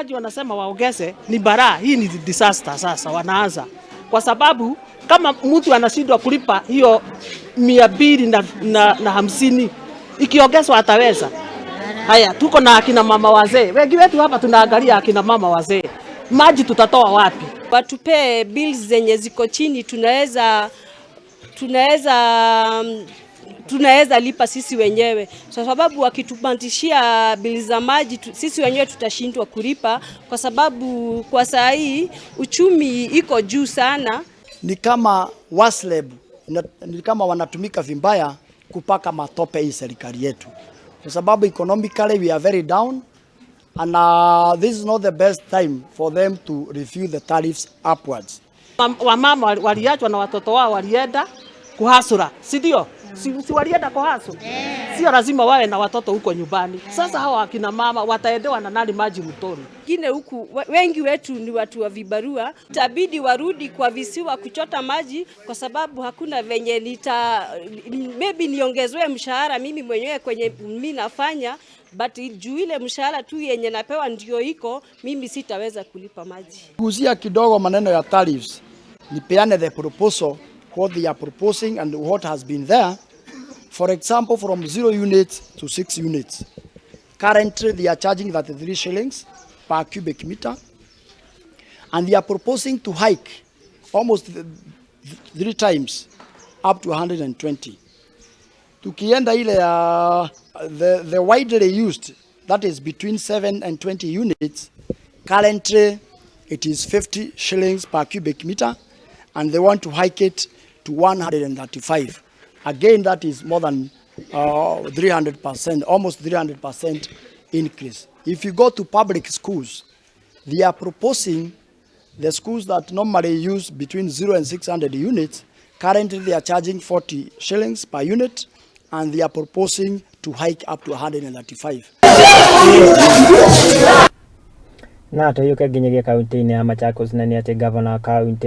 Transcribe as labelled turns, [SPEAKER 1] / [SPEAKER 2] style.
[SPEAKER 1] Maji wanasema waongeze, ni balaa. Hii ni disaster sasa wanaanza, kwa sababu kama mtu anashindwa kulipa hiyo 250, ikiongezwa ataweza? Haya, tuko na akina mama wazee wengi wetu hapa, tunaangalia akina mama wazee, maji tutatoa wapi?
[SPEAKER 2] Watupee bills zenye ziko chini, tunaweza lipa sisi wenyewe, kwa sababu wakitupandishia bili za maji sisi wenyewe tutashindwa kulipa, kwa sababu kwa saa hii uchumi iko juu sana.
[SPEAKER 3] Ni kama WASLEB, ni kama wanatumika vibaya kupaka matope hii serikali yetu, kwa sababu economically we are very down and this is not the best time for them to review the tariffs upwards.
[SPEAKER 1] Wamama waliachwa na watoto wao, walienda kuhustle, si ndio? Si walienda kuhustle? Sio lazima wawe na watoto huko nyumbani. Sasa hawa akina mama wataendewa na nani maji mtoni?
[SPEAKER 2] Wengine huku wengi wetu ni watu wa vibarua, itabidi warudi kwa visiwa kuchota maji, kwa sababu hakuna venye nita maybe niongezwe mshahara mimi mwenyewe kwenye mimi nafanya, but juu ile mshahara tu yenye napewa ndio iko, mimi sitaweza kulipa maji.
[SPEAKER 3] Guzia kidogo maneno ya tariffs, nipeane the proposal, what they are proposing and what has been there. For example, from 0 units to 6 units. Currently, they are charging 33 shillings per cubic meter, and they are proposing to hike almost three times up to 120. Tukienda ile ya the widely used, that is between 7 and 20 units, currently it is 50 shillings per cubic meter, and they want to hike it to 135. Again, that is more than 300%, almost 300% increase. If you go to public schools, they are proposing the schools that normally use between 0 and 600 units, currently they are charging 40 shillings per unit, and they are proposing to hike up to 135.
[SPEAKER 4] Na tuyuke nginyagia kaunti-inĩ ya Machakos, na nĩ atĩ gavana wa kaunti